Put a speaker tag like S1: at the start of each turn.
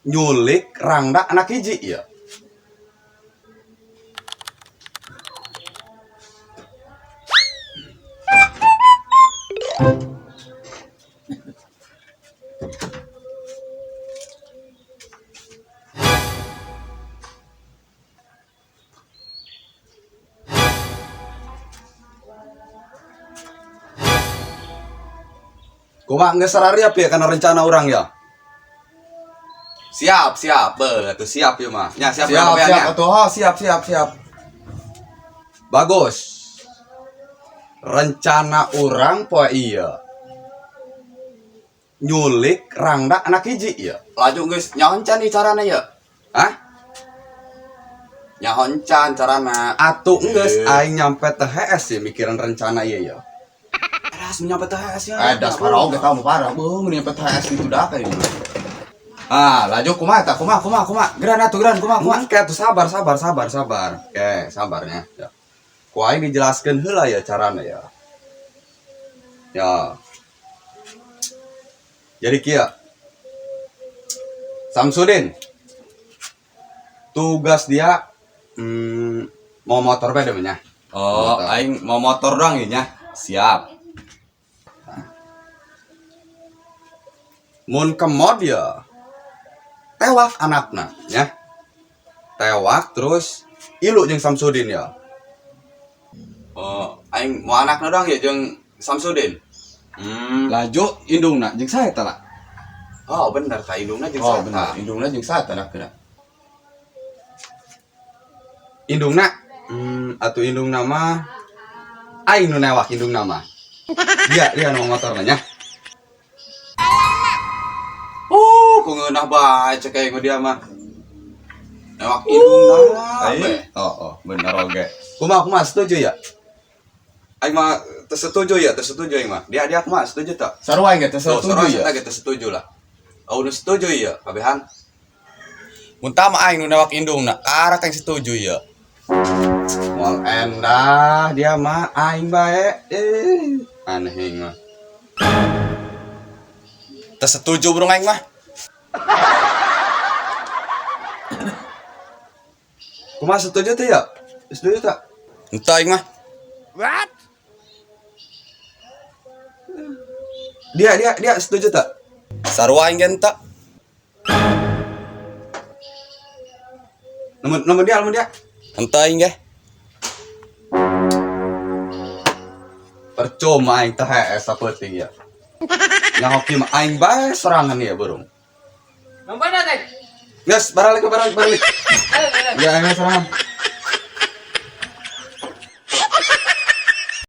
S1: Nyulik rangda anak hiji ya. Kumaha geus sarariap ya kana rencana urang ya? Siap, siap, be, atuh siap ieu mah. Nya siap.
S2: Siap,
S1: kabeh
S2: siap
S1: nya.
S2: Atuh. Oh, siap, siap, siap.
S1: Bagus. Rencana urang poe ieu. Nyulik rangda anak hiji ieu. Laju geus nyaho encan ieu carana ieu. Hah? Nyaho encan carana. Atuh geus aing nyampe teh hees sih mikiran rencana ieu ya. Edas nyampe teh hees ya.
S2: Eh, das parah oge tah, parah.
S1: Beuh, nyampe teh hees gitu dah kayak gitu. Ah, laju kumaha tah? Kumaha, kumaha, kumaha? Geran atuh, geran, kumaha, kumaha? Oke, atuh sabar, sabar, sabar, sabar. Oke, sabarnya. Ya. Ku aing dijelaskeun heula ya carana ya. Ya. Jadi kieu. Samsudin. Tugas dia mau motor bae nya. Oh,
S2: Motor.
S1: Aing mau motor doang ya nya. Siap. Mun kemod ya tewak anakna ya. Tewak terus ilu jeung Samsudin ya. Oh, aing mau anakna doang ya jeung Samsudin.
S2: Laju indungna jeung saha eta lah?
S1: Oh, bener ka indungna jeung
S2: Oh,
S1: saha?
S2: Bener. Indungna jeung saha tah kena?
S1: Indungna atuh indungna mah aing nu newak indungna mah. Dia dia nu motorna nya. Ku ngeunah bae cek aing mah dia mah. Newak indungna
S2: Aing.
S1: we. Oh, bener oge. Kumaha, kumaha, setuju ya? Aing mah teu setuju ya, teu setuju aing mah. Dia dia kumaha, setuju tak?
S2: Sarua aing ge teu
S1: Tuh,
S2: setuju
S1: sarua
S2: ya.
S1: saya ge teu setuju lah. Oh, nu setuju ya, kabehan. Mun tah mah aing nu newak indungna, karak aing setuju ya. Moal endah dia mah aing bae. Aneh aing mah. Teu setuju burung aing mah. Kumaha, setuju teh ya? Setuju tak? Entah aing mah.
S3: What?
S1: Dia dia dia setuju tak? Sarua aing ge henteu. Nomor nomor dia, nomor dia. Henteu aing ge. Percuma aing teh hees sapeuting ya. Nyaho kieu mah aing bae sorangan ya burung.
S3: Nomor mana teh?
S1: Geus, baralik, baralik, baralik.
S3: Ayo, ayo.
S1: Ya, aing sorangan.